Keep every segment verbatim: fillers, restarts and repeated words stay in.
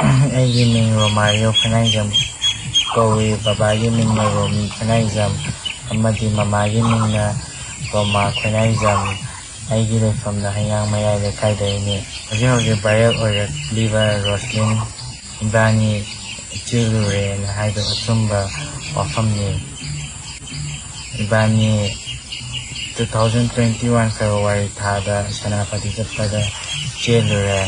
ꯑꯩꯒꯤ ꯃꯤꯡ ꯔꯣꯃꯥꯔꯤꯌꯣ ꯈꯨꯅꯥꯏꯖꯝ ꯀꯧꯏ꯫ ꯕꯕꯥꯒꯤ ꯃꯤꯡꯅ ꯔꯣꯃꯤ ꯈꯨꯅꯥꯏꯖꯝ ꯑꯃꯗꯤ ꯃꯃꯥꯒꯤ ꯃꯤꯡꯅ ꯔꯣꯃꯥ ꯈꯨꯅꯥꯏꯖꯝ꯫ ꯑꯩꯒꯤ ꯂꯩꯐꯝꯅ ꯍꯩꯉꯥꯡ ꯃꯌꯥꯏ ꯂꯩꯀꯥꯏꯗꯒꯤꯅꯤ꯫ ꯍꯧꯖꯤꯛ ꯍꯧꯖꯤꯛ viral ꯑꯣꯏꯔꯛꯂꯤꯕ ꯔꯣꯁꯂꯤꯟ ꯏꯕꯥꯅꯤ ꯆꯦꯜꯂꯨꯔꯦꯅ ꯍꯥꯏꯗꯣ ꯑꯆꯨꯝꯕ ꯋꯥꯐꯝꯅꯤ꯫ ꯏꯕꯥꯅꯤ two thousand twenty one February ꯊꯥꯗ ꯁꯦꯅꯥꯄꯇꯤ ꯆꯠꯄꯗ ꯆꯦꯜꯂꯨꯔꯦ꯫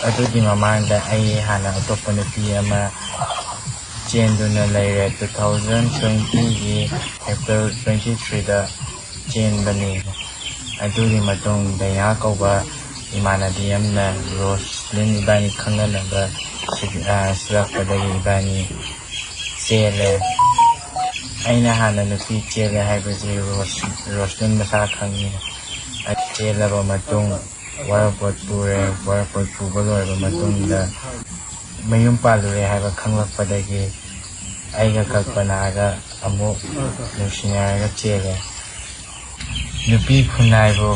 ꯑꯗꯨꯒꯤ ꯃꯃꯥꯡꯗ ꯑꯩ ꯍꯥꯟꯅ ꯑꯇꯣꯞꯄ ꯅꯨꯄꯤ ꯑꯃ ꯆꯦꯟꯗꯨꯅ ꯂꯩꯔꯦ꯫ Two thousand twenty ꯒꯤ April twenty threeꯗ ꯆꯦꯟꯕꯅꯤ꯫ ꯑꯗꯨꯒꯤ ꯃꯇꯨꯡ ꯗꯥꯏꯅꯥ ꯀꯧꯕ ꯏꯃꯥꯟꯅꯕꯤ ꯑꯃꯅ ꯔꯣꯁꯂꯤꯟ ꯏꯕꯥꯅꯤ ꯈꯪꯅꯅꯕ ꯁꯤ-, ꯑ, ꯁꯤꯜꯂꯛꯄꯗꯒꯤ ꯏꯕꯥꯅꯤ ꯆꯦꯜꯂꯦ꯫ ꯑꯩꯅ ꯍꯥꯟꯅ ꯅꯨꯄꯤ ꯆꯦꯜꯂꯦ ꯍꯥꯏꯕꯁꯤ ꯔꯣꯁ-, ꯔꯣꯁꯂꯤꯟ ꯃꯁꯥ ꯈꯪꯉꯤ꯫ ꯑꯩ ꯆꯦꯜꯂꯕ ꯃꯇꯨꯡ ꯋꯥꯔꯄꯣꯠ ꯄꯨꯔꯦ꯫ ꯋꯥꯔꯄꯣꯠ ꯄꯨꯕ ꯂꯣꯏꯔꯕ ꯃꯇꯨꯡꯗ ꯃꯌꯨꯝ ꯄꯥꯜꯂꯨꯔꯦ ꯍꯥꯏꯕ ꯈꯪꯂꯛꯄꯗꯒꯤ ꯑꯩꯒ ꯀꯜꯄꯅꯥꯒ ꯑꯃꯨꯛ ꯅꯨꯡꯁꯤꯅꯔꯒ ꯆꯦꯜꯂꯦ꯫ ꯅꯨꯄꯤ ꯈꯨꯟꯅꯥꯏꯕꯨ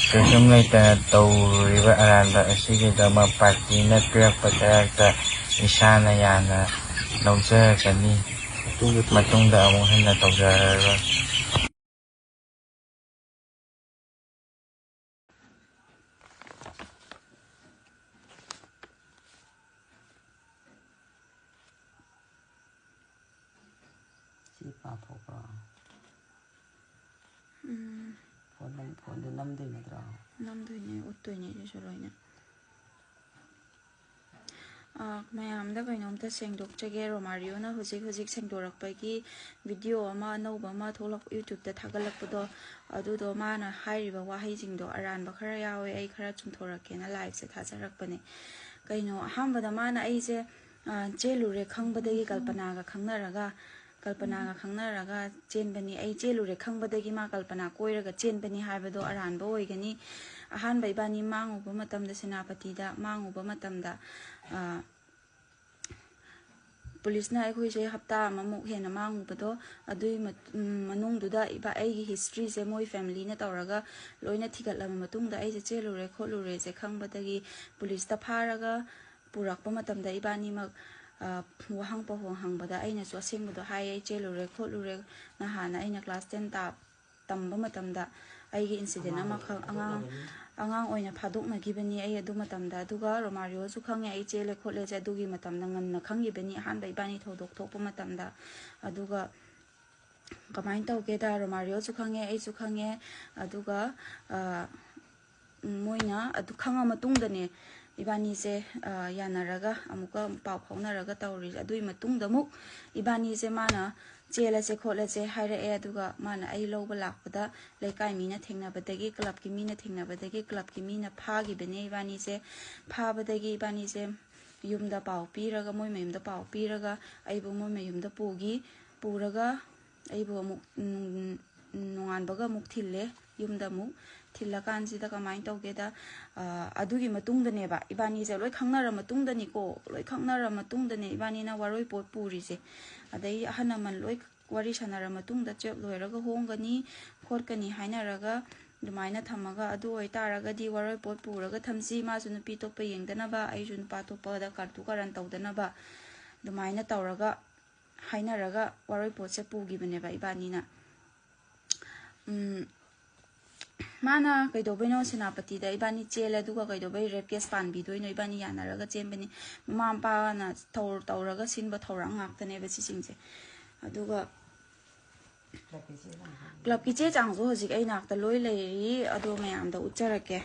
ꯀꯩꯁꯨꯝ ꯂꯩꯇꯅ ꯇꯧꯔꯨꯔꯤꯕ ꯑꯔꯥꯟꯕ ꯑꯁꯤꯒꯤꯗꯃꯛ ꯄꯥꯔꯇꯤꯅ ꯄꯤꯔꯛꯄ ꯆꯩꯔꯥꯛꯇ ꯏꯁꯥꯅ ꯌꯥꯅ ꯂꯧꯖꯔꯒꯅꯤ꯫ ꯃꯇꯨꯡꯗ ꯑꯃꯨꯛ ꯍꯟꯅ ꯇꯧꯖꯔꯔꯣꯏ꯫ ꯁꯤ ꯄꯥꯊꯣꯛꯄ꯭ꯔꯣ? ꯎꯝ꯫ ꯐꯣꯟ ꯅꯝ-, ꯐꯣꯟꯗꯨ ꯅꯝꯗꯣꯏ ꯅꯠꯇ꯭ꯔꯣ? ꯅꯝꯗꯣꯏꯅꯦ, ꯎꯠꯇꯣꯏꯅꯦ ꯁꯤꯁꯨ ꯂꯣꯏꯅ꯫ ꯑ, ꯃꯌꯥꯝꯗ ꯀꯩꯅꯣꯝꯇ ꯁꯦꯡꯗꯣꯛꯆꯒꯦ꯫ ꯔꯣꯃꯥꯔꯤꯌꯣꯅ ꯍꯧꯖꯤꯛ ꯍꯧꯖꯤꯛ ꯁꯦꯡꯗꯣꯔꯛꯄꯒꯤ video ꯑꯃ ꯑꯅꯧꯕ ꯑꯃ ꯊꯣꯛꯂꯛ-, YouTubeꯇ ꯊꯥꯒꯠꯂꯛꯄꯗꯣ, ꯑꯗꯨꯗꯣ ꯃꯥꯅ ꯍꯥꯏꯔꯤꯕ ꯋꯥꯍꯩꯁꯤꯡꯗꯣ ꯑꯔꯥꯟꯕ ꯈꯔ ꯌꯥꯎꯋꯦ꯫ ꯑꯩ ꯈꯔ ꯆꯨꯝꯊꯣꯔꯛꯀꯦꯅ liveꯁꯦ ꯊꯥꯖꯔꯛꯄꯅꯦ꯫ ꯀꯩꯅꯣ, ꯑꯍꯥꯟꯕꯗ ꯃꯥꯅ ꯑꯩꯁꯦ, ꯑ, ꯆꯦꯜꯂꯨꯔꯦ ꯈꯪꯕꯗꯒꯤ ꯀꯜꯄꯅꯥꯒ ꯈꯪꯅꯔꯒ, ꯀꯜꯄꯅꯥꯒ ꯈꯪꯅꯔꯒ ꯆꯦꯟꯕꯅꯤ꯫ ꯑꯩ ꯆꯦꯜꯂꯨꯔꯦ ꯈꯪꯕꯗꯒꯤ ꯃꯥ ꯀꯜꯄꯅꯥ ꯀꯣꯏꯔꯒ ꯆꯦꯟꯕꯅꯤ ꯍꯥꯏꯕꯗꯣ ꯑꯔꯥꯟꯕ ꯑꯣꯏꯒꯅꯤ꯫ ꯑꯍꯥꯟꯕ ꯏꯕꯥꯅꯤ ꯃꯥꯡꯉꯨꯕ ꯃꯇꯝꯗ, ꯁꯦꯅꯥꯄꯇꯤꯗ ꯃꯥꯡꯉꯨꯕ ꯃꯇꯝꯗ, ꯑ, ꯄꯨꯂꯤꯁꯅ ꯑꯩꯈꯣꯏꯁꯦ ꯍꯞꯇꯥ ꯑꯃꯃꯨꯛ ꯍꯦꯟꯅ ꯃꯥꯡꯉꯨꯕꯗꯣ, ꯑꯗꯨꯒꯤ ꯃꯠ-, ꯎꯝ, ꯃꯅꯨꯡꯗꯨꯗ ꯏꯕꯥ-, ꯑꯩꯒꯤ historyꯁꯦ ꯃꯣꯏ familyꯅ ꯇꯧꯔꯒ ꯂꯣꯏꯅ ꯊꯤꯒꯠꯂꯕ ꯃꯇꯨꯡꯗ, ꯑꯩꯁꯦ ꯆꯦꯜꯂꯨꯔꯦ ꯈꯣꯠꯂꯨꯔꯦꯁꯦ ꯈꯪꯕꯗꯒꯤ ꯄꯨꯂꯤꯁꯇ ꯐꯥꯔꯒ ꯄꯨꯔꯛꯄ ꯃꯇꯝꯗ ꯏꯕꯥꯅꯤꯃꯛ, ꯑ, ꯋꯥꯍꯪ ꯄꯥꯎꯍꯪ ꯍꯪꯕꯗ ꯑꯩꯅꯁꯨ ꯑꯁꯦꯡꯕꯗꯣ ꯍꯥꯏꯌꯦ, "ꯑꯩ ꯆꯦꯜꯂꯨꯔꯦ ꯈꯣꯠꯂꯨꯔꯦ, ꯅꯍꯥꯟꯅ ꯑꯩꯅ class ten ꯇꯥ-, ꯇꯝꯕ ꯃꯇꯝꯗ ꯑꯩꯒꯤ incident ꯑꯃꯈꯛ ꯑꯉꯥꯡ, ꯑꯉꯥꯡ ꯑꯣꯏꯅ ꯐꯥꯗꯣꯛꯅꯈꯤꯕꯅꯤ ꯑꯩ ꯑꯗꯨ ꯃꯇꯝꯗ, ꯑꯗꯨꯒ ꯔꯣꯃꯥꯔꯤꯑꯣꯁꯨ ꯈꯪꯉꯦ ꯑꯩ ꯆꯦꯜꯂꯦ ꯈꯣꯠꯂꯦꯁꯦ ꯑꯗꯨꯒꯤ ꯃꯇꯝꯗ ꯉꯟꯅ ꯈꯪꯈꯤꯕꯅꯤ ꯑꯍꯥꯟꯕ ꯏꯕꯥꯅꯤ ꯊꯧꯗꯣꯛ ꯊꯣꯛꯄ ꯃꯇꯝꯗ, ꯑꯗꯨꯒ ꯀꯃꯥꯏꯅ ꯇꯧꯒꯦꯗ ꯔꯣꯃꯥꯔꯤꯑꯣꯁꯨ ꯈꯪꯉꯦ ꯑꯩꯁꯨ ꯈꯪꯉꯦ, ꯑꯗꯨꯒ, ꯑ, ꯃꯣꯏꯅ ꯑꯗꯨ ꯈꯪꯉ ꯃꯇꯨꯡꯗꯅꯦ ꯏꯕꯥꯅꯤꯁꯦ, ꯑ, ꯌꯥꯅꯔꯒ ꯑꯃꯨꯛꯀ ꯄꯥꯎ ꯐꯥꯎꯅꯔꯒ ꯇꯧꯔꯤ꯫ ꯑꯗꯨꯒꯤ ꯃꯇꯨꯡꯗ ꯑꯃꯨꯛ ꯏꯕꯥꯅꯤꯁꯦ ꯃꯥꯅ ꯆꯦꯜꯂꯁꯦ ꯈꯣꯠꯂꯁꯦ ꯍꯥꯏꯔꯛꯑꯦ꯫ ꯑꯗꯨꯒ ꯃꯥꯅ ꯑꯩ ꯂꯧꯕ ꯂꯥꯛꯄꯗ ꯂꯩꯀꯥꯏ ꯃꯤꯅ ꯊꯦꯡꯅꯕꯗꯒꯤ, clubꯀꯤ ꯃꯤꯅ ꯊꯦꯡꯅꯕꯗꯒꯤ clubꯀꯤ ꯃꯤꯅ ꯐꯥꯈꯤꯕꯅꯦ ꯏꯕꯥꯅꯤꯁꯦ꯫ ꯐꯥꯕꯗꯒꯤ ꯏꯕꯥꯅꯤꯁꯦ ꯌꯨꯝꯗ ꯄꯥꯎ ꯄꯤꯔꯒ, ꯃꯣꯏ ꯃꯌꯨꯝꯗ ꯄꯥꯎ ꯄꯤꯔꯒ ꯑꯩꯕꯨ ꯃꯣꯏ ꯃꯌꯨꯝꯗ ꯄꯨꯈꯤ꯫ ꯄꯨꯔꯒ ꯑꯩꯕꯨ ꯑꯃꯨꯛ, ꯎꯝ, ꯅꯣꯡꯉꯥꯟꯕꯒ ꯑꯃꯨꯛ ꯊꯤꯜꯂꯦ꯫ ꯌꯨꯝꯗ ꯑꯃꯨꯛ ꯊꯤꯜꯂꯀꯥꯟꯁꯤꯗ ꯀꯃꯥꯏꯅ ꯇꯧꯒꯦꯗ, ꯑ, ꯑꯗꯨꯒꯤ ꯃꯇꯨꯡꯗꯅꯦꯕ, ꯏꯕꯥꯅꯤꯁꯦ ꯂꯣꯏ ꯈꯪꯅꯔ ꯃꯇꯨꯡꯗꯅꯤꯀꯣ, ꯂꯣꯏ ꯈꯪꯅꯔ ꯃꯇꯨꯡꯗꯅꯦ ꯏꯕꯥꯅꯤꯅ ꯋꯥꯔꯣꯏ ꯄꯣꯠ ꯄꯨꯔꯤꯁꯦ꯫ ꯑꯗꯩ ꯑꯍꯜ ꯂꯃꯟ ꯂꯣꯏ ꯋꯥꯔꯤ ꯁꯥꯟꯅꯔ ꯃꯇꯨꯡꯗ, ꯆꯦꯞ ꯂꯣꯏꯔꯒ ꯍꯣꯡꯒꯅꯤ ꯈꯣꯠꯀꯅꯤ ꯍꯥꯏꯅꯔꯒ ꯑꯗꯨꯃꯥꯏꯅ ꯊꯝꯃꯒ, ꯑꯗꯨ ꯑꯣꯏꯇꯥꯔꯒꯗꯤ ꯋꯥꯔꯣꯏ ꯄꯣꯠ ꯄꯨꯔꯒ ꯊꯝꯁꯤ, ꯃꯥꯁꯨ ꯅꯨꯄꯤ ꯑꯇꯣꯞꯄ ꯌꯦꯡꯗꯅꯕ, ꯑꯩꯁꯨ ꯅꯨꯄꯥ ꯑꯇꯣꯞꯄꯗ ꯀꯥꯔꯇꯨ ꯀꯥꯔꯟ ꯇꯧꯗꯅꯕ, ꯑꯗꯨꯃꯥꯏꯅ ꯇꯧꯔꯒ ꯍꯥꯏꯅꯔꯒ ꯋꯥꯔꯣꯏ ꯄꯣꯠꯁꯦ ꯄꯨꯈꯤꯕꯅꯦꯕ ꯏꯕꯥꯅꯤꯅ꯫ ꯎꯝ, ꯃꯥꯅ ꯀꯩꯗꯧꯕꯩꯅꯣ ꯁꯦꯅꯥꯄꯇꯤꯗ ꯏꯕꯥꯅꯤ ꯆꯦꯜꯂꯦ, ꯑꯗꯨꯒ ꯀꯩꯗꯧꯕꯩ rape case ꯄꯥꯟꯕꯤꯗꯣꯏꯅꯣ? ꯏꯕꯥꯅꯤ ꯌꯥꯅꯔꯒ ꯆꯦꯟꯕꯅꯤ꯫ ꯃꯃꯥ ꯃꯄꯥꯅ ꯊꯧ-, ꯇꯧꯔꯒ ꯁꯤꯟꯕ ꯊꯧꯔꯥꯡ ꯉꯥꯛꯇꯅꯦꯕ ꯁꯤꯁꯤꯡꯁꯦ꯫ ꯑꯗꯨꯒ clubꯀꯤ ꯆꯦ ꯆꯥꯡꯁꯨ ꯍꯧꯖꯤꯛ ꯑꯩ ꯅꯥꯛꯇ ꯂꯣꯏ ꯂꯩꯔꯤ, ꯑꯗꯣ ꯃꯌꯥꯝꯗ ꯎꯠꯆꯔꯛꯀꯦ꯫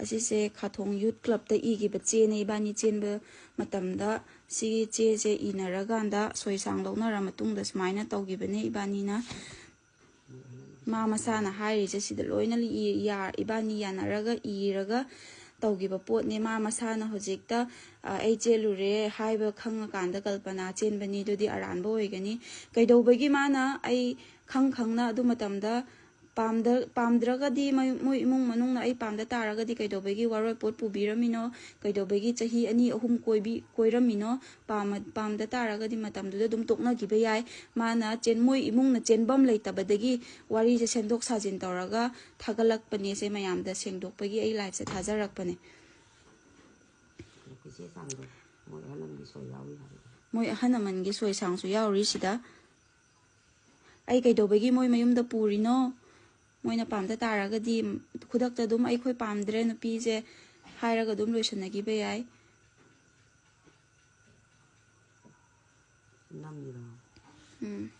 ꯑꯁꯤꯁꯦ ꯈꯥꯊꯣꯡ Youth Clubꯇ ꯏꯈꯤꯕ ꯆꯦꯅꯦ꯫ ꯏꯕꯥꯅꯤ ꯆꯦꯟꯕ ꯃꯇꯝꯗ ꯁꯤꯒꯤ ꯆꯦꯁꯦ ꯏꯅꯔꯀꯥꯟꯗ ꯁꯣꯏ ꯁꯥꯡ ꯂꯧꯅꯔ ꯃꯇꯨꯡꯗ ꯁꯨꯃꯥꯏꯅ ꯇꯧꯈꯤꯕꯅꯦ ꯏꯕꯥꯅꯤꯅ꯫ ꯃꯥ ꯃꯁꯥꯅ ꯍꯥꯏꯔꯤꯁꯦ ꯁꯤꯗ ꯂꯣꯏꯅ ꯏ-, ꯌꯥ-, ꯏꯕꯥꯅꯤ ꯌꯥꯅꯔꯒ ꯏꯔꯒ ꯇꯧꯈꯤꯕ ꯄꯣꯠꯅꯦ꯫ ꯃꯥ ꯃꯁꯥꯅ ꯍꯧꯖꯤꯛꯇ, ꯑ, "ꯑꯩ ꯆꯦꯜꯂꯨꯔꯦ" ꯍꯥꯏꯕ ꯈꯪꯉꯀꯥꯟꯗ ꯀꯜꯄꯅꯥ ꯆꯦꯟꯕꯅꯤ, ꯑꯗꯨꯗꯤ ꯑꯔꯥꯟꯕ ꯑꯣꯏꯒꯅꯤ꯫ ꯀꯩꯗꯧꯕꯒꯤ ꯃꯥꯅ ꯑꯩ ꯈꯪ ꯈꯪꯅ ꯑꯗꯨ ꯃꯇꯝꯗ ꯄꯥꯝꯗ-, ꯄꯥꯝꯗ꯭ꯔꯒꯗꯤ ꯃꯣꯏ, ꯃꯣꯏ ꯏꯃꯨꯡ ꯃꯅꯨꯡꯅ ꯑꯩ ꯄꯥꯝꯗ ꯇꯥꯔꯒꯗꯤ ꯀꯩꯗꯧꯕꯒꯤ ꯋꯥꯔꯣꯏꯄꯣꯠ ꯄꯨꯕꯤꯔꯝꯃꯤꯅꯣ? ꯀꯩꯗꯧꯕꯒꯤ ꯆꯍꯤ ꯑꯅꯤ ꯑꯍꯨꯝ ꯀꯣꯏꯕꯤ-, ꯀꯣꯏꯔꯝꯃꯤꯅꯣ? ꯄꯥꯝꯃ-, ꯄꯥꯝꯗ ꯇꯥꯔꯒꯗꯤ ꯃꯇꯝꯗꯨꯗ ꯑꯗꯨꯝ ꯇꯣꯛꯅꯈꯤꯕ ꯌꯥꯏ꯫ ꯃꯥꯅ ꯆꯦꯟ-, ꯃꯣꯏ ꯏꯃꯨꯡꯅ ꯆꯦꯟꯐꯝ ꯂꯩꯇꯕꯗꯒꯤ ꯋꯥꯔꯤꯁꯦ ꯁꯦꯝꯗꯣꯛ ꯁꯥꯖꯤꯟ ꯇꯧꯔꯒ ꯊꯥꯒꯠꯂꯛꯄꯅꯦꯁꯦ ꯃꯌꯥꯝꯗ ꯁꯦꯡꯗꯣꯛꯄꯒꯤ ꯑꯩ ꯂꯥꯏꯐꯁꯦ ꯊꯥꯖꯔꯛꯄꯅꯦ꯫ ꯃꯣꯏ ꯑꯍꯜ ꯑꯃꯒꯤ ꯁꯣꯏ ꯁꯥꯡꯁꯨ ꯌꯥꯎꯔꯤ ꯁꯤꯗ꯫ ꯑꯩ ꯀꯩꯗꯧꯕꯒꯤ ꯃꯣꯏ ꯃꯌꯨꯝꯗ ꯄꯨꯔꯤꯅꯣ? ꯃꯣꯏꯅ ꯄꯥꯝꯗ ꯇꯥꯔꯒꯗꯤ ꯈꯨꯗꯛꯇ ꯑꯗꯨꯝ "ꯑꯩꯈꯣꯏ ꯄꯥꯝꯗ꯭ꯔꯦ ꯅꯨꯄꯤꯁꯦ" ꯍꯥꯏꯔꯒ ꯑꯗꯨꯝ ꯂꯣꯏꯁꯤꯟꯅꯈꯤꯕ ꯌꯥꯏ꯫ ꯅꯝꯃꯤꯔꯣ? ꯎꯝ꯫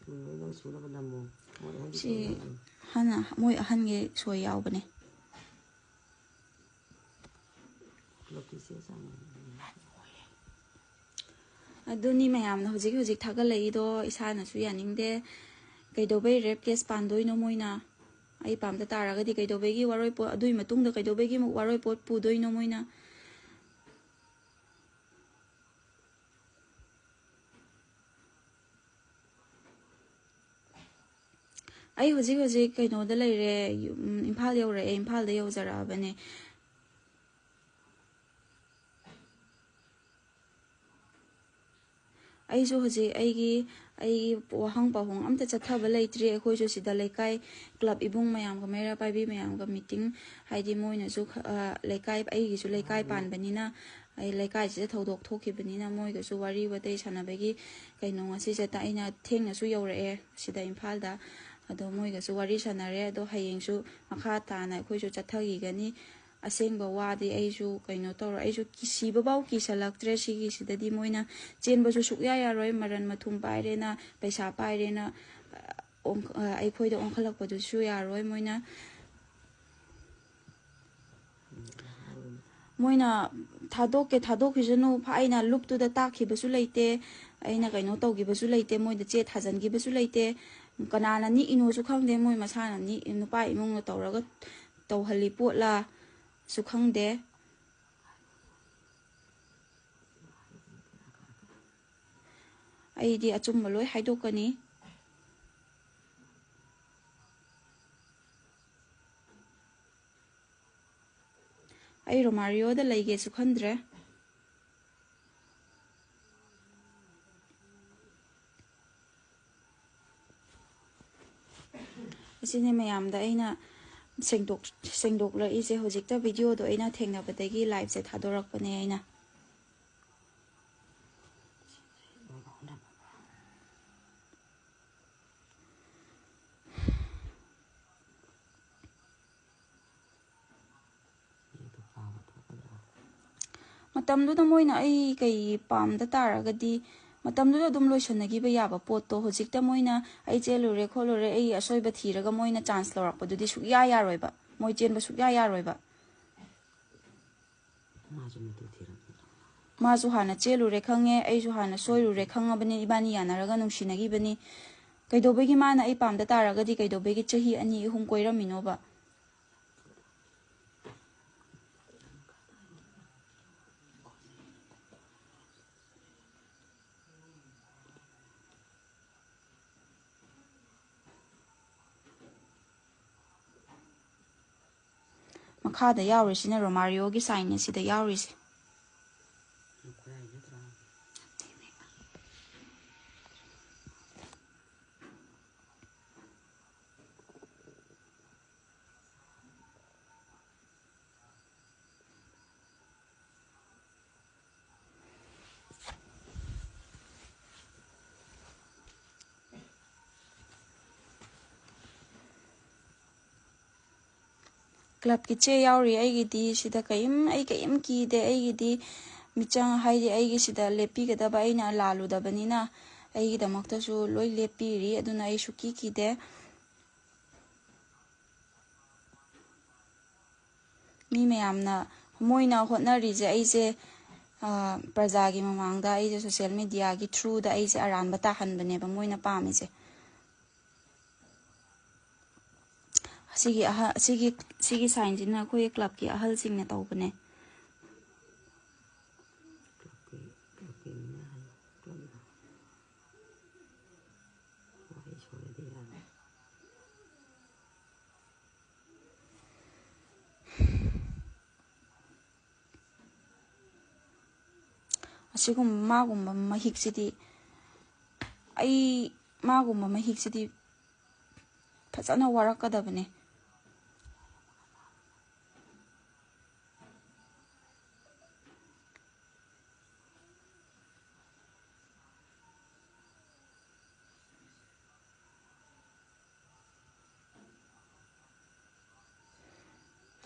ꯎꯝ, ꯅꯪ ꯁꯨꯅꯕ ꯅꯝꯃꯣ꯫ ꯃꯣꯏ ꯑꯍꯟꯒꯤ ꯁꯤ ꯁꯣꯏ ꯌꯥꯎꯕꯅꯦ꯫ ꯍꯥꯟꯅ ꯃꯣꯏ ꯑꯍꯟꯒꯤ ꯁꯣꯏ ꯌꯥꯎꯕꯅꯦ꯫ ꯈꯨꯂꯛꯀꯤ ꯆꯦ ꯆꯥꯡ꯫ ꯑꯗꯨꯅꯤ ꯃꯌꯥꯝꯅ ꯍꯧꯖꯤꯛ ꯍꯧꯖꯤꯛ ꯊꯥꯒꯠꯂꯛꯏꯗꯣ, ꯏꯁꯥꯅꯁꯨ ꯌꯥꯅꯤꯡꯗꯦ꯫ ꯀꯩꯗꯧꯕꯩ ꯔꯦꯞ ꯀꯦꯁ ꯄꯥꯟꯗꯣꯏꯅꯣ ꯃꯣꯏꯅ? ꯑꯩ ꯄꯥꯝꯗ ꯇꯥꯔꯒꯗꯤ ꯀꯩꯗꯧꯕꯒꯤ ꯋꯥꯔꯣꯏꯄꯣꯠ, ꯑꯗꯨꯒꯤ ꯃꯇꯨꯡꯗ ꯀꯩꯗꯧꯕꯒꯤ ꯑꯃꯨꯛ ꯋꯥꯔꯣꯏꯄꯣꯠ ꯄꯨꯗꯣꯏꯅꯣ ꯃꯣꯏꯅ? ꯑꯩ ꯍꯧꯖꯤꯛ ꯍꯧꯖꯤꯛ ꯀꯩꯅꯣꯗ ꯂꯩꯔꯦ, ꯌꯨꯝ-, ꯏꯝꯐꯥꯜ ꯌꯧꯔꯛꯑꯦ, ꯏꯝꯐꯥꯜꯗ ꯌꯧꯖꯔꯛꯑꯕꯅꯦ꯫ ꯑꯩꯁꯨ ꯍꯧꯖꯤꯛ ꯑꯩꯒꯤ, ꯑꯩꯒꯤ ꯋꯥꯍꯪ ꯄꯥꯎꯍꯪ ꯑꯝꯇ ꯆꯠꯊꯕ ꯂꯩꯇ꯭ꯔꯤ꯫ ꯑꯩꯈꯣꯏꯁꯨ ꯁꯤꯗ ꯂꯩꯀꯥꯏ ꯀ꯭ꯂꯕ ꯏꯕꯨꯡ ꯃꯌꯥꯝꯒ, ꯃꯩꯔꯥ ꯄꯥꯏꯕꯤ ꯃꯌꯥꯝꯒ ꯃꯤꯇꯤꯡ, ꯍꯥꯏꯗꯤ ꯃꯣꯏꯅꯁꯨ ꯈ-, ꯑ, ꯂꯩꯀꯥꯏ, ꯑꯩꯒꯤꯁꯨ ꯂꯩꯀꯥꯏ ꯄꯥꯟꯕꯅꯤꯅ, ꯑꯩ ꯂꯩꯀꯥꯏꯁꯤꯗ ꯊꯧꯗꯣꯛ ꯊꯣꯛꯈꯤꯕꯅꯤꯅ ꯃꯣꯏꯒꯁꯨ ꯋꯥꯔꯤ ꯋꯥꯇꯩ ꯁꯥꯟꯅꯕꯒꯤ ꯀꯩꯅꯣ ꯉꯁꯤꯁꯦ ꯇ-, ꯑꯩꯅ ꯊꯦꯡꯅꯁꯨ ꯌꯧꯔꯛꯑꯦ ꯁꯤꯗ ꯏꯝꯐꯥꯜꯗ꯫ ꯑꯗꯣ ꯃꯣꯏꯒꯁꯨ ꯋꯥꯔꯤ ꯁꯥꯟꯅꯔꯦ꯫ ꯑꯗꯣ ꯍꯌꯦꯡꯁꯨ ꯃꯈꯥ ꯇꯥꯅ ꯑꯩꯈꯣꯏꯁꯨ ꯆꯠꯊꯈꯤꯒꯅꯤ꯫ ꯑꯁꯦꯡꯕ ꯋꯥꯗꯤ ꯑꯩꯁꯨ ꯀꯩꯅꯣ ꯇꯧꯔ-, ꯑꯩꯁꯨ ꯀꯤ-, ꯁꯤꯕꯐꯥꯎ ꯀꯤꯁꯜꯂꯛꯇ꯭ꯔꯦ꯫ ꯁꯤꯒꯤꯁꯤꯗꯗꯤ ꯃꯣꯏꯅ ꯆꯦꯟꯕꯁꯨ ꯁꯨꯛꯌꯥ ꯌꯥꯔꯣꯏ꯫ ꯃꯔꯟ ꯃꯊꯨꯝ ꯄꯥꯏꯔꯦꯅ, ꯄꯩꯁꯥ ꯄꯥꯏꯔꯦꯅ, ꯑ, ꯑꯣꯟ-, ꯑ, ꯑꯩꯈꯣꯏꯗ ꯑꯣꯟꯈꯠꯂꯛꯄꯗꯨꯁꯨ ꯌꯥꯔꯣꯏ꯫ ꯃꯣꯏꯅ, ꯃꯣꯏꯅ ꯊꯥꯗꯣꯛꯀꯦ ꯊꯥꯗꯣꯛꯈꯤꯁꯅꯨ, ꯐ-, ꯑꯩꯅ ꯂꯨꯞꯇꯨꯗ ꯇꯥꯛꯈꯤꯕꯁꯨ ꯂꯩꯇꯦ, ꯑꯩꯅ ꯀꯩꯅꯣ ꯇꯧꯈꯤꯕꯁꯨ ꯂꯩꯇꯦ, ꯃꯣꯏꯗ ꯆꯦ ꯊꯥꯖꯤꯟꯈꯤꯕꯁꯨ ꯂꯩꯇꯦ꯫ ꯀꯅꯥꯅ ꯅꯤꯛꯏꯅꯣꯁꯨ ꯈꯪꯗꯦ, ꯃꯣꯏ ꯃꯁꯥꯅ ꯅꯤꯛ-, ꯅꯨꯄꯥ ꯏꯃꯨꯡꯅ ꯇꯧꯔꯒ ꯇꯧꯍꯜꯂꯤ ꯄꯣꯠꯂꯥꯁꯨ ꯈꯪꯗꯦ꯫ ꯑꯩꯗꯤ ꯑꯆꯨꯝꯕ ꯂꯣꯏ ꯍꯥꯏꯗꯣꯛꯀꯅꯤ꯫ ꯑꯩ ꯔꯣꯃꯥꯔꯤꯌꯣꯗ ꯂꯩꯒꯦꯁꯨ ꯈꯟꯗ꯭ꯔꯦ꯫ ꯑꯁꯤꯅꯤ ꯃꯌꯥꯝꯗ ꯑꯩꯅ ꯁꯦꯡꯗꯣꯛ-, ꯁꯦꯡꯗꯣꯛꯂꯛꯏꯁꯦ꯫ ꯍꯧꯖꯤꯛꯇ ꯚꯤꯗꯤꯑꯣꯗꯣ ꯑꯩꯅ ꯊꯦꯡꯅꯕꯗꯒꯤ ꯂꯥꯏꯞꯁꯦ ꯊꯥꯗꯣꯔꯛꯄꯅꯦ ꯑꯩꯅ꯫ ꯃꯇꯝꯗꯨꯗ ꯃꯣꯏꯅ ꯑꯩ ꯀꯩ ꯄꯥꯝꯗ ꯇꯥꯔꯒꯗꯤ, ꯃꯇꯝꯗꯨꯗ ꯑꯗꯨꯝ ꯂꯣꯏꯁꯟꯅꯈꯤꯕ ꯌꯥꯕ ꯄꯣꯠꯇꯣ, ꯍꯧꯖꯤꯛꯇ ꯃꯣꯏꯅ "ꯑꯩ ꯆꯦꯜꯂꯨꯔꯦ ꯈꯣꯠꯂꯨꯔꯦ, ꯑꯩ ꯑꯁꯣꯏꯕ ꯊꯤꯔꯒ" ꯃꯣꯏꯅ ꯆꯥꯟꯁ ꯂꯧꯔꯛꯄꯗꯨꯗꯤ ꯁꯨꯛꯌꯥ ꯌꯥꯔꯣꯏꯕ꯫ ꯃꯣꯏ ꯆꯦꯟꯕ ꯁꯨꯛꯌꯥ ꯌꯥꯔꯣꯏꯕ꯫ ꯃꯥꯁꯨ ꯃꯇꯨ ꯊꯤꯔꯝꯃꯦ꯫ ꯃꯥꯁꯨ ꯍꯥꯟꯅ ꯆꯦꯜꯂꯨꯔꯦ ꯈꯪꯉꯦ, ꯑꯩꯁꯨ ꯍꯥꯟꯅ ꯁꯣꯏꯔꯨꯔꯦ ꯈꯪꯉꯕꯅꯤ, ꯏꯕꯥꯅꯤ ꯌꯥꯅꯔꯒ ꯅꯨꯡꯁꯤꯅꯈꯤꯕꯅꯤ꯫ ꯀꯩꯗꯧꯕꯒꯤ ꯃꯥꯅ ꯑꯩ ꯄꯥꯝꯗ ꯇꯥꯔꯒꯗꯤ ꯀꯩꯗꯧꯕꯒꯤ ꯆꯍꯤ ꯑꯅꯤ ꯑꯍꯨꯝ ꯀꯣꯏꯔꯝꯃꯤꯅꯣꯕ? ꯃꯈꯥꯗ ꯌꯥꯎꯔꯤꯁꯤꯅ ꯔꯣꯃꯥꯔꯤꯌꯣꯒꯤ ꯁꯥꯏꯟꯅꯦ ꯁꯤꯗ ꯌꯥꯎꯔꯤꯁꯦ꯫ ꯀ꯭ꯂꯕꯀꯤ ꯆꯦ ꯌꯥꯎꯔꯤ ꯑꯩꯒꯤꯗꯤ꯫ ꯁꯤꯗ ꯀꯔꯤꯝ, ꯑꯩ ꯀꯔꯤꯝ ꯀꯤꯗꯦ꯫ ꯑꯩꯒꯤꯗꯤ ꯃꯤꯆꯪ, ꯍꯥꯏꯗꯤ ꯑꯩꯒꯤ ꯁꯤꯗ ꯂꯦꯞꯄꯤꯒꯗꯕ ꯑꯩꯅ ꯂꯥꯜꯂꯨꯗꯕꯅꯤꯅ ꯑꯩꯒꯤꯗꯃꯛꯇꯁꯨ ꯂꯣꯏ ꯂꯦꯞꯄꯤꯔꯤ꯫ ꯑꯗꯨꯅ ꯑꯩ ꯁꯨꯛꯀꯤ ꯀꯤꯗꯦ꯫ ꯃꯤ ꯃꯌꯥꯝꯅ, ꯃꯣꯏꯅ ꯍꯣꯠꯅꯔꯤꯁꯦ ꯑꯩꯁꯦ, ꯑ, ꯄ꯭ꯔꯖꯥꯒꯤ ꯃꯃꯥꯡꯗ ꯑꯩꯁꯦ ꯁꯣꯁꯤꯌꯦꯜ ꯃꯦꯗꯤꯌꯥꯒꯤ ꯊ꯭ꯔꯨꯗ ꯑꯩꯁꯦ ꯑꯔꯥꯟꯕ ꯇꯥꯍꯟꯕꯅꯦꯕ ꯃꯣꯏꯅ ꯄꯥꯝꯃꯤꯁꯦ꯫ ꯑꯁꯤꯒꯤ ꯑꯍ-, ꯑꯁꯤꯒꯤ, ꯁꯤꯒꯤ ꯁꯥꯏꯟꯁꯤꯅ ꯑꯩꯈꯣꯏ ꯀ꯭ꯂꯕꯀꯤ ꯑꯍꯜꯁꯤꯡꯅ ꯇꯧꯕꯅꯦ꯫ ꯀ꯭ꯂꯕꯀꯤ, ꯀ꯭ꯂꯕꯀꯤ ꯃꯤꯅ ꯍꯥꯏ, ꯀ꯭ꯂꯕꯅ꯫ ꯋꯥꯍꯩ ꯁꯣꯏꯔꯗꯤ ꯌꯥꯔꯣꯏ꯫ ꯑꯁꯤꯒꯨꯝꯕ ꯃꯥꯒꯨꯝꯕ ꯃꯍꯤꯛꯁꯤꯗꯤ, ꯑꯩ ꯃꯥꯒꯨꯝꯕ ꯃꯍꯤꯛꯁꯤꯗꯤ ꯐꯖꯅ ꯋꯥꯔꯛꯀꯗꯕꯅꯦ꯫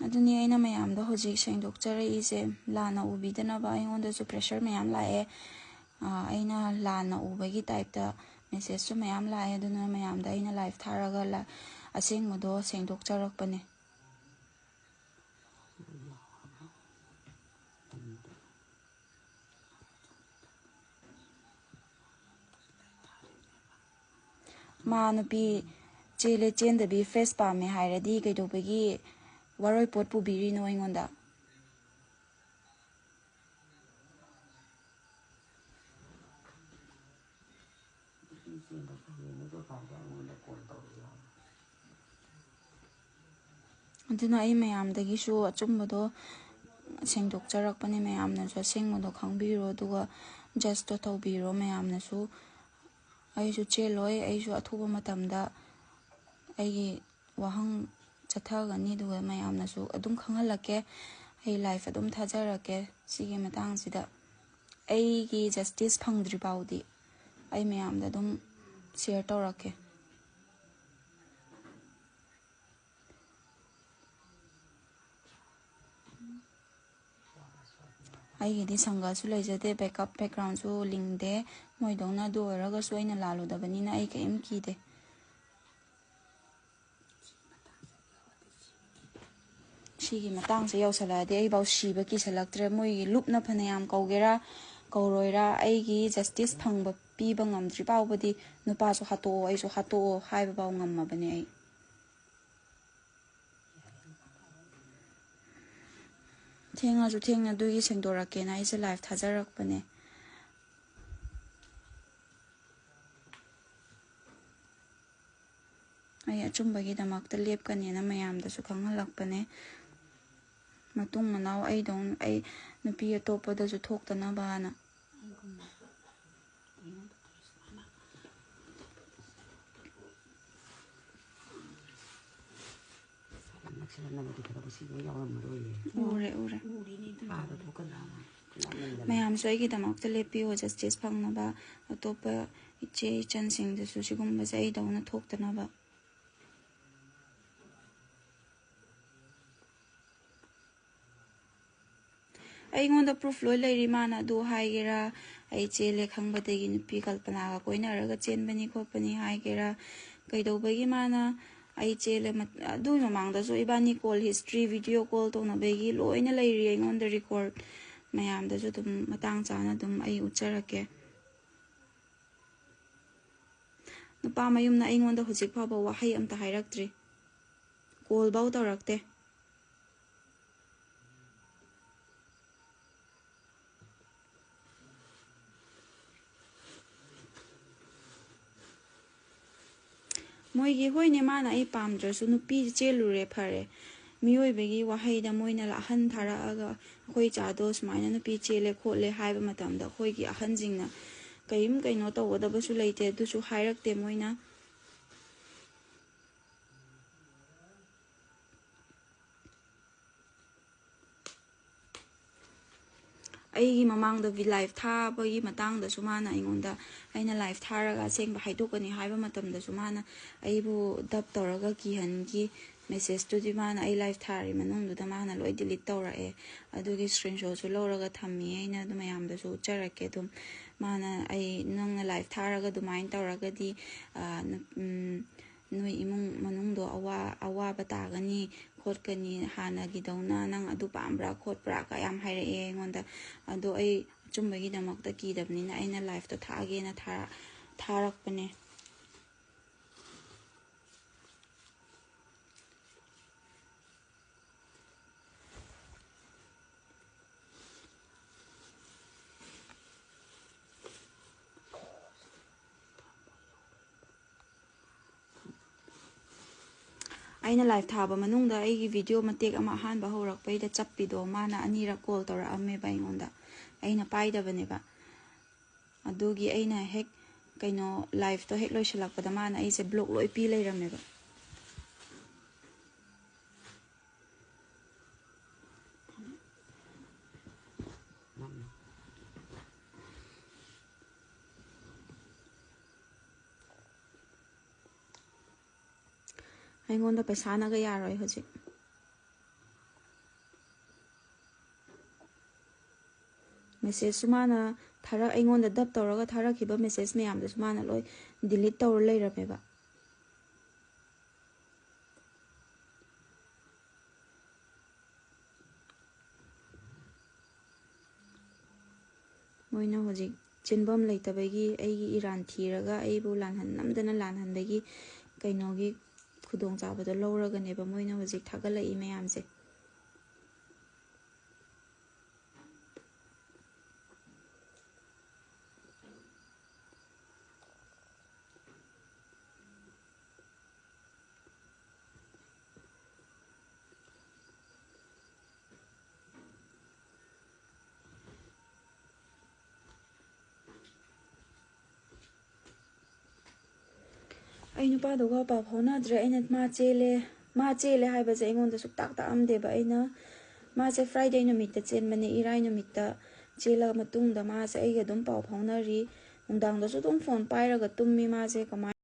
ꯑꯗꯨꯅꯤ ꯑꯩꯅ ꯃꯌꯥꯝꯗ ꯍꯧꯖꯤꯛ ꯁꯦꯡꯗꯣꯛꯆꯔꯛꯏꯁꯦ, ꯂꯥꯟꯅ ꯎꯕꯤꯗꯅꯕ꯫ ꯑꯩꯉꯣꯟꯗꯁꯨ pressure ꯃꯌꯥꯝ ꯂꯥꯛꯑꯦ꯫ ꯑꯥ, ꯑꯩꯅ ꯂꯥꯟꯅ ꯎꯕꯒꯤ typeꯇ messageꯁꯨ ꯃꯌꯥꯝ ꯂꯥꯛꯑꯦ꯫ ꯑꯗꯨꯅ ꯃꯌꯥꯝꯗ ꯑꯩꯅ live ꯊꯥꯔꯒ ꯂ-, ꯑꯁꯦꯡꯕꯗꯣ ꯁꯦꯡꯗꯣꯛꯆꯔꯛꯄꯅꯦ꯫ ꯃꯥ ꯅꯨꯄꯤ ꯆꯦꯜꯂꯦ ꯆꯦꯟꯗꯕꯤ fresh ꯄꯥꯝꯃꯦ ꯍꯥꯏꯔꯗꯤ ꯀꯩꯗꯧꯕꯒꯤ ꯋꯥꯔꯣꯏ ꯄꯣꯠ ꯄꯨꯕꯤꯔꯤꯅꯣ ꯑꯩꯉꯣꯟꯗ? ꯑꯗꯨꯅ ꯑꯩ ꯃꯌꯥꯝꯗꯒꯤꯁꯨ ꯑꯆꯨꯝꯕꯗꯣ ꯁꯦꯡꯗꯣꯛꯆꯔꯛꯄꯅꯦ꯫ ꯃꯌꯥꯝꯅꯁꯨ ꯑꯁꯦꯡꯕꯗꯣ ꯈꯪꯕꯤꯔꯣ, ꯑꯗꯨꯒ judgeꯇꯣ ꯇꯧꯕꯤꯔꯣ ꯃꯌꯥꯝꯅꯁꯨ꯫ ꯑꯩꯁꯨ ꯆꯦꯜꯂꯣꯏ, ꯑꯩꯁꯨ ꯑꯊꯨꯕ ꯃꯇꯝꯗ ꯑꯩꯒꯤ ꯋꯥꯍꯪ ꯆꯠꯊꯒꯅꯤ, ꯑꯗꯨꯒ ꯃꯌꯥꯝꯅꯁꯨ ꯑꯗꯨꯝ ꯈꯪꯍꯜꯂꯛꯀꯦ꯫ ꯑꯩ live ꯑꯗꯨꯝ ꯊꯥꯖꯔꯛꯀꯦ ꯁꯤꯒꯤ ꯃꯇꯥꯡꯁꯤꯗ꯫ ꯑꯩꯒꯤ justice ꯐꯪꯗ꯭ꯔꯤ ꯐꯥꯎꯗꯤ ꯑꯩ ꯃꯌꯥꯝꯗ ꯑꯗꯨꯝ share ꯇꯧꯔꯛꯀꯦ꯫ ꯑꯩꯒꯤꯗꯤ ꯁꯪꯒꯁꯨ ꯂꯩꯖꯗꯦ, backup backgroundꯁꯨ ꯂꯤꯡꯗꯦ꯫ ꯃꯣꯏꯗꯧꯅ ꯑꯗꯨ ꯑꯣꯏꯔꯒꯁꯨ ꯑꯩꯅ ꯂꯥꯜꯂꯨꯗꯕꯅꯤꯅ ꯑꯩ ꯀꯔꯤꯝ ꯀꯤꯗꯦ꯫ ꯁꯤꯒꯤ ꯃꯇꯥꯡꯁꯦ ꯌꯧꯁꯜꯂꯛꯑꯗꯤ ꯑꯩꯐꯥꯎ ꯁꯤꯕ ꯀꯤꯁꯜꯂꯛꯇ꯭ꯔꯦ꯫ ꯃꯣꯏꯒꯤ ꯂꯨꯞꯅ ꯐꯅꯌꯥꯝ ꯀꯧꯒꯦꯔꯥ ꯀꯧꯔꯣꯏꯔꯥ, ꯑꯩꯒꯤ justice ꯐꯪꯕ ꯄꯤꯕ ꯉꯝꯗ꯭ꯔꯤ ꯐꯥꯎꯕꯗꯤ ꯅꯨꯄꯥꯁꯨ ꯍꯥꯠꯇꯣꯛꯑꯣ, ꯑꯩꯁꯨ ꯍꯥꯠꯇꯣꯛꯑꯣ ꯍꯥꯏꯕ ꯐꯥꯎ ꯉꯝꯃꯕꯅꯦ ꯑꯩ꯫ ꯊꯦꯡꯉꯁꯨ ꯊꯦꯡꯅ ꯑꯗꯨꯒꯤ ꯁꯦꯡꯗꯣꯔꯛꯀꯦꯅ ꯑꯩꯁꯦ live ꯊꯥꯖꯔꯛꯄꯅꯦ꯫ ꯑꯩ ꯑꯆꯨꯝꯕꯒꯤꯗꯃꯛꯇ ꯂꯦꯞꯀꯅꯦꯅ ꯃꯌꯥꯝꯗꯁꯨ ꯈꯪꯍꯜꯂꯛꯄꯅꯦ꯫ ꯃꯇꯨꯡ ꯃꯅꯥꯎ ꯑꯩꯗꯧ-, ꯑꯩ ꯅꯨꯄꯤ ꯑꯇꯣꯞꯄꯗꯁꯨ ꯊꯣꯛꯇꯅꯕꯅ꯫ ꯎꯔꯦ, ꯎꯔꯦ꯫ ꯃꯌꯥꯝꯁꯨ ꯑꯩꯒꯤꯗꯃꯛꯇ ꯂꯦꯞꯄꯤꯌꯣ, ꯖꯁꯇꯤꯁ ꯐꯪꯅꯕ꯫ ꯑꯇꯣꯞꯄ ꯏꯆꯦ ꯏꯆꯟꯁꯤꯡꯗꯁꯨ ꯁꯤꯒꯨꯝꯕꯁꯦ ꯑꯩꯗꯧꯅ ꯊꯣꯛꯇꯅꯕ꯫ ꯑꯩꯉꯣꯟꯗ ꯄ꯭ꯔꯨꯐ ꯂꯣꯏ ꯂꯩꯔꯤ꯫ ꯃꯥꯅ ꯑꯗꯨ ꯍꯥꯏꯒꯦꯔꯥ, ꯑꯩ ꯆꯦꯜꯂꯦ ꯈꯪꯕꯗꯒꯤ ꯅꯨꯄꯤ ꯀꯜꯄꯅꯥꯒ ꯀꯣꯏꯅꯔꯒ ꯆꯦꯟꯕꯅꯤ ꯈꯣꯠꯄꯅꯤ ꯍꯥꯏꯒꯦꯔꯥ, ꯀꯩꯗꯧꯕꯒꯤ ꯃꯥꯅ ꯑꯩ ꯆꯦꯜꯂꯦ, ꯃꯠ-, ꯑꯗꯨꯒꯤ ꯃꯃꯥꯡꯗꯁꯨ ꯏꯕꯥꯅꯤ ꯀꯣꯜ ꯍꯤꯁꯇ꯭ꯔꯤ, ꯚꯤꯗꯤꯑꯣ ꯀꯣꯜ ꯇꯧꯅꯕꯒꯤ ꯂꯣꯏꯅ ꯂꯩꯔꯤ ꯑꯩꯉꯣꯟꯗ ꯔꯦꯀꯣꯔꯠ꯫ ꯃꯌꯥꯝꯗꯁꯨ ꯑꯗꯨꯝ ꯃꯇꯥꯡ ꯆꯥꯅ ꯑꯗꯨꯝ ꯑꯩ ꯎꯠꯆꯔꯛꯀꯦ꯫ ꯅꯨꯄꯥ ꯃꯌꯨꯝꯅ ꯑꯩꯉꯣꯟꯗ ꯍꯧꯖꯤꯛ ꯐꯥꯎꯕ ꯋꯥꯍꯩ ꯑꯝꯇ ꯍꯥꯏꯔꯛꯇ꯭ꯔꯤ꯫ ꯀꯣꯜꯐꯧ ꯇꯧꯔꯛꯇꯦ꯫ ꯃꯣꯏꯒꯤ, ꯍꯣꯏꯅꯦ, ꯃꯥꯅ ꯑꯩ ꯄꯥꯝꯗ꯭ꯔꯁꯨ ꯅꯨꯄꯤ ꯆꯦꯜꯂꯨꯔꯦ, ꯐꯔꯦ꯫ ꯃꯤꯑꯣꯏꯕꯒꯤ ꯋꯥꯍꯩꯗ ꯃꯣꯏꯅ ꯑꯍꯟ ꯊꯥꯔꯛꯑꯒ, "ꯑꯩꯈꯣꯏ ꯏꯆꯥꯗꯣ ꯁꯨꯃꯥꯏꯅ ꯅꯨꯄꯤ ꯆꯦꯜꯂꯦ ꯈꯣꯠꯂꯦ" ꯍꯥꯏꯕ ꯃꯇꯝꯗ ꯑꯩꯈꯣꯏꯒꯤ ꯑꯍꯟꯁꯤꯡꯅ ꯀꯔꯤꯝ ꯀꯩꯅꯣ ꯇꯧꯒꯗꯕꯁꯨ ꯂꯩꯇꯦ, ꯑꯗꯨꯁꯨ ꯍꯥꯏꯔꯛꯇꯦ ꯃꯣꯏꯅ꯫ ꯑꯩꯒꯤ ꯃꯃꯥꯡꯗ ꯂꯥꯏꯐ ꯊꯥꯕꯒꯤ ꯃꯇꯥꯡꯗꯁꯨ ꯃꯥꯅ ꯑꯩꯉꯣꯟꯗ, ꯑꯩꯅ ꯂꯥꯏꯐ ꯊꯥꯔꯒ ꯑꯁꯦꯡꯕ ꯍꯥꯏꯗꯣꯛꯀꯅꯤ ꯍꯥꯏꯕ ꯃꯇꯝꯗꯁꯨ ꯃꯥꯅ ꯑꯩꯕꯨ ꯗꯞ ꯇꯧꯔꯒ ꯀꯤꯍꯟꯈꯤ꯫ ꯃꯦꯁꯦꯖꯇꯨꯗꯤ ꯃꯥꯅ ꯑꯩ ꯂꯥꯏꯐ ꯊꯥꯔꯤ ꯃꯅꯨꯡꯗꯨꯗ ꯃꯥꯅ ꯂꯣꯏ ꯗꯤꯂꯤꯠ ꯇꯧꯔꯛꯑꯦ꯫ ꯑꯗꯨꯒꯤ ꯁ꯭ꯀ꯭ꯔꯤꯟꯁꯣꯠꯁꯨ ꯂꯧꯔꯒ ꯊꯝꯃꯤ꯫ ꯑꯩꯅ ꯑꯗꯨ ꯃꯌꯥꯝꯗꯁꯨ ꯎꯠꯆꯔꯛꯀꯦ꯫ ꯑꯗꯨꯝ ꯃꯥꯅ ꯑꯩ, "ꯅꯪꯅ ꯂꯥꯏꯐ ꯊꯥꯔꯒ ꯑꯗꯨꯃꯥꯏꯅ ꯇꯧꯔꯒꯗꯤ, ꯑ, ꯅꯨ-, ꯎꯝ, ꯅꯣꯏ ꯏꯃꯨꯡ ꯃꯅꯨꯡꯗꯣ ꯑꯋꯥ-, ꯑꯋꯥꯕ ꯇꯥꯒꯅꯤ ꯈꯣꯠꯀꯅꯤ, ꯍꯥꯟꯅꯒꯤꯗꯧꯅ ꯅꯪ ꯑꯗꯨ ꯄꯥꯝꯕ꯭ꯔꯥ ꯈꯣꯠꯄ꯭ꯔꯥ?" ꯀ ꯌꯥꯝ ꯍꯥꯏꯔꯛꯑꯦ ꯑꯩꯉꯣꯟꯗ꯫ ꯑꯗꯣ ꯑꯩ ꯑꯆꯨꯝꯕꯒꯤꯗꯃꯛꯇ ꯀꯤꯗꯕꯅꯤꯅ ꯑꯩꯅ ꯂꯥꯏꯐꯇꯣ ꯊꯥꯛꯑꯒꯦꯅ ꯊꯥꯔ-, ꯊꯥꯔꯛꯄꯅꯦ꯫ ꯑꯩꯅ ꯂꯥꯏꯐ ꯊꯥꯕ ꯃꯅꯨꯡꯗ ꯑꯩꯒꯤ ꯚꯤꯗꯤꯑꯣ ꯃꯇꯦꯛ ꯑꯃ ꯑꯍꯥꯟꯕ ꯍꯧꯔꯛꯄꯩꯗ ꯆꯞꯄꯤꯗꯣ, ꯃꯥꯅ ꯑꯅꯤꯔꯛ ꯀꯣꯜ ꯇꯧꯔꯛꯑꯝꯃꯦꯕ ꯑꯩꯉꯣꯟꯗ, ꯑꯩꯅ ꯄꯥꯏꯗꯕꯅꯦꯕ꯫ ꯑꯗꯨꯒꯤ ꯑꯩꯅ ꯍꯦꯛ, ꯀꯩꯅꯣ, ꯂꯥꯏꯐꯇꯣ ꯍꯦꯛ ꯂꯣꯏꯁꯤꯜꯂꯛꯄꯗ ꯃꯥꯅ ꯑꯩꯁꯦ ꯕ꯭ꯂꯣꯛ ꯂꯣꯏ ꯄꯤ ꯂꯩꯔꯝꯃꯦꯕ꯫ ꯑꯩꯉꯣꯟꯗ ꯄꯩꯁꯥꯅꯒ ꯌꯥꯔꯣꯏ ꯍꯧꯖꯤꯛ꯫ ꯃꯦꯁꯦꯖꯁꯨ ꯃꯥꯅ ꯊꯥꯔꯛ ꯑꯩꯉꯣꯟꯗ ꯗꯕ ꯇꯧꯔꯒ ꯊꯥꯔꯛꯈꯤꯕ ꯃꯦꯁꯦꯖ ꯃꯌꯥꯝꯗꯨꯁꯨ ꯃꯥꯅ ꯂꯣꯏ ꯗꯤꯂꯤꯠ ꯇꯧꯔ ꯂꯩꯔꯝꯃꯦꯕ꯫ ꯃꯣꯏꯅ ꯍꯧꯖꯤꯛ ꯆꯦꯟꯐꯝ ꯂꯩꯇꯕꯒꯤ ꯑꯩꯒꯤ ꯏꯔꯥꯟ ꯊꯤꯔꯒ ꯑꯩꯕꯨ ꯂꯥꯟꯍꯟ-, ꯅꯝꯗꯅ ꯂꯥꯟꯍꯟꯕꯒꯤ ꯀꯩꯅꯣꯒꯤ ꯈꯨꯗꯣꯡꯆꯥꯕꯗꯣ ꯂꯧꯔꯒꯅꯦꯕ ꯃꯣꯏꯅ ꯍꯧꯖꯤꯛ ꯊꯥꯒꯠꯂꯛꯏ ꯃꯌꯥꯝꯁꯦ꯫ ꯑꯩ ꯅꯨꯄꯥꯗꯨꯒ ꯄꯥꯎ ꯐꯥꯎꯅꯗ꯭ꯔꯦ꯫ ꯑꯩꯅ ꯃꯥ ꯆꯦꯜꯂꯦ, ꯃꯥ ꯆꯦꯜꯂꯦ ꯍꯥꯏꯕꯁꯦ ꯑꯩꯉꯣꯟꯗ ꯁꯨꯛꯇꯥꯛ ꯇꯥꯛꯑꯝꯗꯦꯕ꯫ ꯑꯩꯅ ꯃꯥꯁꯦ ꯐ꯭ꯔꯥꯏꯗꯦ ꯅꯨꯃꯤꯠꯇ ꯆꯦꯟꯕꯅꯦ, ꯏꯔꯥꯏ ꯅꯨꯃꯤꯠꯇ ꯆꯦꯜꯂ ꯃꯇꯨꯡꯗ ꯃꯥꯁꯦ ꯑꯩꯒ ꯑꯗꯨꯝ ꯄꯥꯎ ꯐꯥꯎꯅꯔꯤ꯫ ꯅꯨꯡꯗꯥꯡꯗꯁꯨ ꯑꯗꯨꯝ ꯐꯣꯟ ꯄꯥꯏꯔꯒ ꯇꯨꯝꯃꯤ ꯃꯥꯁꯦ꯫ ꯀꯃꯥꯏ